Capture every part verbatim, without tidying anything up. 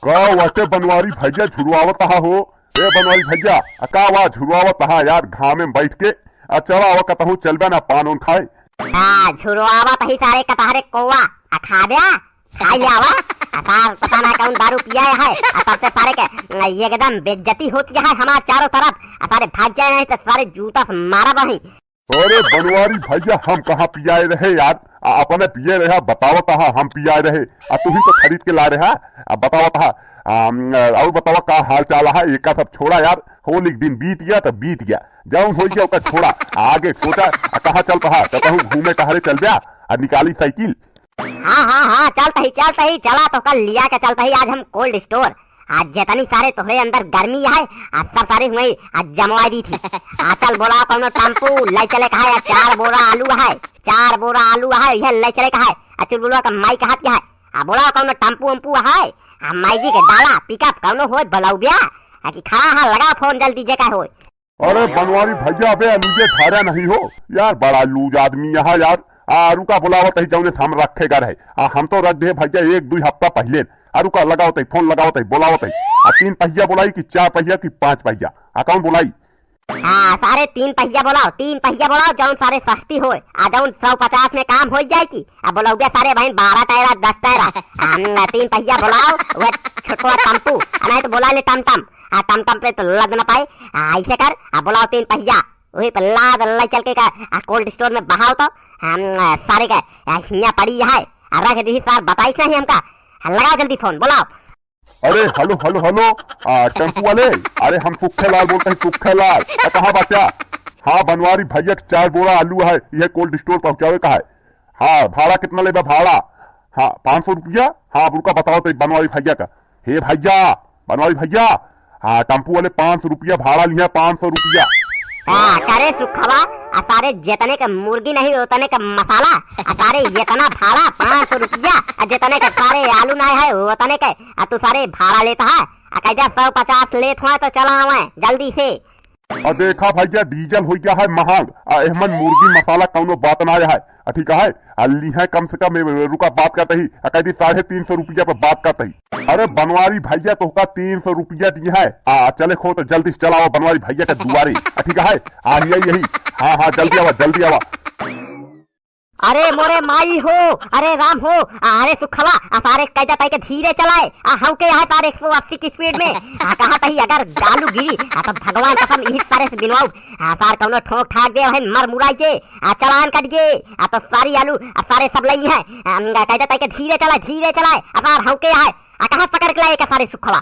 का वटे बनवारी भैया झुरवावत हा हो? ए बनवारी भैया, आ का वा झुरवावत हा यार घामे में बैठ के? आ चला आवा कतहूँ चलबे ना पान उन खाए। हाँ, झुरवावत ही सारे कटहरे कौवा, आ खा द्या, खाई ले आवा। आ सार पता ना कौन दारू पिया है, आ तब से सारे के, आ, एकदम बेइज्जती होती है हमार चारों तरफ। आ सारे भाग जाए नहीं तो सारे जूता से मारा बही। अरे बनवारी भैया, हम कहाँ पियाए रहे यार? आ, अपने पिए रहे, बतावत हा हम पियाए रहे। आ तू ही तो खरीद के ला रहा। आ बतावत हा, आ, और बतावा का हाल चाल है? एका सब छोड़ा यार, होली के दिन बीत गया तो बीत गया, जौन हो गया ओका छोड़ा। आ, आगे सोचा, आ कहाँ चल पहा? तो कहूँ घूमे टहरे चल गया, आ निकाली साइकिल। हाँ, हाँ, हाँ, चलत ही, चलत ही, चला तो कल लिया के चलत ही आज हम cold store। आज जितनी सारे तोहरे अंदर गर्मी है, आज सब सारे हुए आज जमवा दी थी। आ चल बोला कौनो टेम्पू लै चले का है, चार बोरा आलू है, चार बोरा आलू है, यह लै चले का है। आ चुलबुलवा का माई कहत क्या है, आ बोला कौनो टेम्पू वम्पू है, आ माई जी के डाला पिकअप कौनो होय बोलाऊ ब्या, आ कि खड़ा है, लगा फोन जल्दी जे का होय। अरे बनवारी भैया, अबे अलूजे ठारा नहीं हो यार, बड़ा लूज आदमी यहाँ यार। आ रुका, बोलावत ही जौने से हम रखे गर है। आ हम तो रख दे भैया एक दुई हफ्ता पहले। आ रुका, लगावत ही, फोन लगावत ही, बोलावत ही। आ तीन पहिया बोलाई कि चार पहिया कि पाँच पहिया? आ कौन बोलाई? हाँ, सारे तीन पहिया बोलाओ, तीन पहिया बोलाओ, जौन सारे सस्ती होय, आ जौन सौ पचास में काम हो जाए की। आ बोलाओ बे सारे बहन बारह टायरा, दस टायरा। आ, तीन पहिया बोलाओ, वह छोटको टेम्पू, आ नहीं तो बोला ले टमटम। आ टमटम पे तो लद न पाए। आ ऐसे कर, आ बोलाओ तीन पहिया, वही पे लाद लै चल के का, आ cold store में बहाओ तो, हम, आ, सारे के, आ, हियाँ पड़ी है, आ रख दी सार, बताइस नहीं हमका। आ लगाओ जल्दी फोन, बोलाओ। अरे हेलो, हेलो, हेलो, आ, टेम्पू वाले, अरे हम सुखे लाल बोलत ही, सुखे लाल। आ, कहाँ बाट्या? हाँ, बनवारी भैया के चार बोरा आलू है, यह cold store पहुँचावे का है। हाँ, भाड़ा कितना लेबा भाड़ा? हाँ, पाँच सौ रुपया। हाँ, अब रुका, बताओ तो बनवारी भैया का। हे भैया, बनवारी भैया, हाँ, टेम्पू वाले पाँच सौ रुपया भाड़ा लिहा, पाँच सौ रुपया। हाँ, करे सुखवा, आ सारे जितने के मुर्गी नहीं, उतने के मसाला, आ सारे इतना भाड़ा, पाँच सौ रुपया, आ जितने के सारे आलू नहीं है, उतने के, आ तू सारे भाड़ा लेत है, आ कह जा सौ पचास लेत हुआ तो चला आवे, जल्दी से। आ देखा भैया, डीजल हो गया है महंग, आ एहमन मुर्गी मसाला कौनो बात ना है, आ ठीक है, आ लिहा कम से कम, ए, रुका बात करत ही, आ कह दी साढ़े तीन सौ रुपया पे बात करत ही। अरे बनवारी भैया तोहका तीन सौ रुपया दिए है, आ चले खो तो जल्दी से चलावा बनवारी भैया के दुआरे, आ ठीक है, आ यही, यही, हाँ, हाँ, जल्दी आवा, जल्दी आवा। अरे मोरे माई हो, अरे राम हो, अरे सुखवा, आ सारे कैदा ताई के धीरे चलाए, आ हऊ के यहाँ सारे एक सौ अस्सी की स्पीड में, आ कहा तही अगर गालू गिरी, आ तो भगवान कसम यही सारे से बिनवाऊ, आ सार कौनो ठोक ठाक दे है मर मुराई के, आ चालान कट गए, आ तो सारी आलू, आ सारे सब लई है, आ कैदा ताई के धीरे चलाए, धीरे चलाए, आ सार हऊ के यहाँ, आ कहाँ पकड़ के लाए का सारे सुखवा।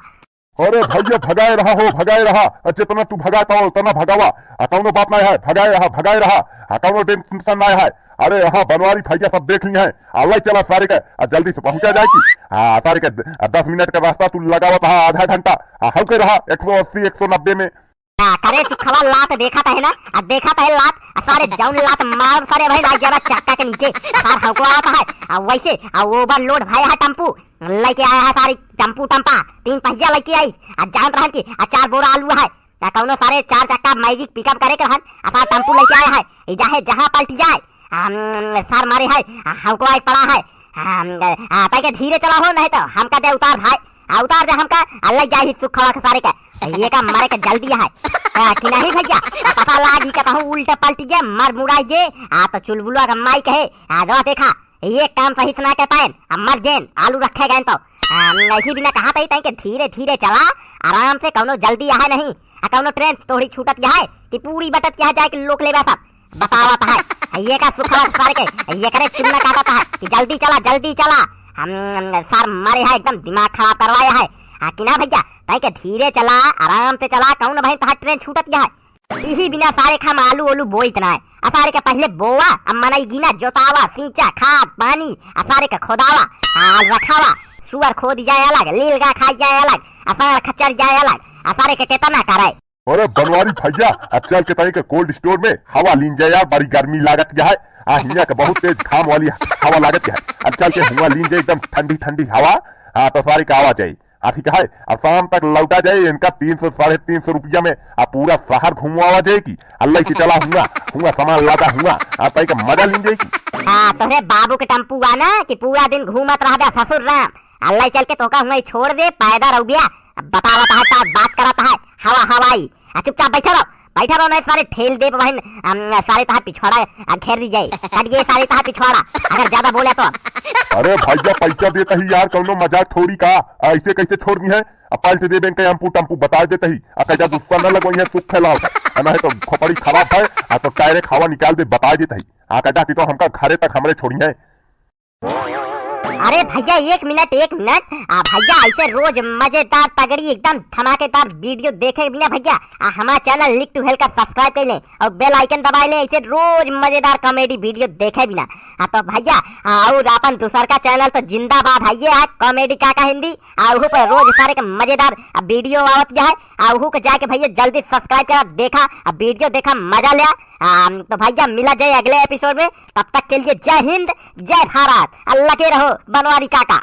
अरे भैया, भगाए रहा हो, भगाए रहा। आ, जितना तू भगाए पाओ, उतना भगावा। आ, कौनो बात नहीं है, भगाए रहा, भगाए रहा। आ, कौनो टेंशन नहीं है। अरे, हाँ, बनवारी भैया सब देख ली हैं। आ, लाई चला सारे के। आ, जल्दी से पहुंचा जाए की। आ, सारे के द-, आ, दस मिनट का रास्ता तू लगावत हा, आधा घंटा। आ, हल्के रहा, एक सौ अस्सी, एक सौ नब्बे में। आ, करे सुखवा लात देखा था है ना? आ, देखा था है लात। आ, सारे जौन लात मार सारे भाई, लाग जावा चक्का के नीचे। आ, सार हमको आता है। आ, वैसे, आ, overload भाई है टेम्पू। लइके आया है सारी टम्पू टम्पा, तीन पहिया लइके आई। आ जानत रहन कि आ चार बोरा आलू है, आ कौनो सारे चार चक्का मैजिक पिकअप करे के रहन, आ सार टम्पू लइके आया है। ई जाहे जहाँ पलटी जाए, आ, हम, सार मारे है, आ, हमको आई पड़ा है। आ, हम, आ, ताई के धीरे चला हो, नहीं तो हमका दे उतार भाई, आ उतार दे हमका, आ लइ जाए ही सुखवा के सारे के। ये का मारे के जल्दी है, आ, कि नहीं भैया? आ पता लागी का कहूँ उल्टे पलटी गए, मर मुड़ाई गए, आ तो चुलबुलवा का माई कहे, आ दवा देखा, ये काम सही से ना कर पाएन, अब मर जेन, आलू रखे गए तो। आ, नहीं बिना कहा तई तई के धीरे धीरे चला, आराम से, कौनो जल्दी आहे नहीं। आ कौनो ट्रेन तोहरी छूटत है कि पूरी बटत है जाए के लोक लेबा सब। बतावत है, ये का सुखवा सार के, ये करे चुन्ना काटत है कि जल्दी चला, जल्दी चला। हम, हम सार मारे है एकदम दिमाग खराब करवाया है। हाँ कि ना भैया, तई के धीरे चला, आराम से चला, कौन भाई तहार ट्रेन छूटत है। इही बिना सारे खाम आलू ओलू बोइत ना है। आ सारे के पहले बोवा, आ मनई गिना, जोतावा, सींचा, खाद, पानी, आ सारे के खोदावा, आ रखावा, सुअर खोद जाए अलग, लीलगा खाई जाए अलग, आ सार खच्चर जाए अलग, आ सारे के केतना करे। अरे बनवारी भैया, आ चल के तई के cold store में हवा लीन जाए यार, बड़ी गर्मी लागत है। आ हियाँ के बहुत तेज घाम वाली हवा लागत है। आ चल के हुआ लीन जाए एकदम ठंडी ठंडी हवा। हाँ तो सारे के आवा जाए। आ ठीक है, अब शाम तक लौटा जाए इनका तीन सौ, साढ़े तीन सौ रुपया में, आ पूरा शहर घुमवावा जाए की, अल्लाह की चला हुआ, हुआ सामान लादा हुआ, आ तई का मजा लीन जाए की। हाँ, तोहरे बाबू के टेम्पू आ ना कि पूरा दिन घूमत रहबे ससुर राम, अल्लाह चल के तोका हुआ छोड़ दे, पैदा रह गया। बतावत है, तार बात करत है, हवा हवाई। आ, चुपचाप बैठा रहो, बैठा रहो, नहीं सारे ठेल दे बहिन, अम, सारे तहार पिछवाड़ा, आ, घेर दी जाए, कट गए सारे तहार पिछवाड़ा, अगर ज्यादा बोले तो। अरे भैया, पैसा देता ही यार, कौनो मजाक थोड़ी का, ऐसे कैसे छोड़ दी है? अब पलट दे बैंक टेम्पू टेम्पू बता देता ही, आ कैसा गुस्सा न लगवाई है, सुख फैलाओ, आ, नहीं तो खोपड़ी खराब है, आ, तो डायरेक्ट हवा निकाल दे, बता देता ही, आ, कैसा कि तो हमका घरे तक हमरे छोड़ी है। अरे भैया, एक मिनट, एक मिनट। आ भैया, ऐसे रोज मजेदार, तगड़ी, एकदम धमाकेदार वीडियो देखे बिना भैया, आ हमारा चैनल लिख टू हेल का सब्सक्राइब कर लें और बेल आइकन दबाए लें। ऐसे रोज मजेदार कॉमेडी वीडियो देखे बिना। आ तो भैया, आ, और अपन दूसर का चैनल तो जिंदाबाद है, ये है कॉमेडी काका हिंदी। आ उहू पर रोज सारे के मजेदार, आ, वीडियो आवत है। आ उहू के जाके भैया जल्दी सब्सक्राइब करा, देखा, आ, वीडियो देखा, मजा लिया। आ, तो भैया, मिला जाए अगले एपिसोड में। तब तक के लिए जय हिंद, जय भारत, आ लगे रहो बनवारी काका।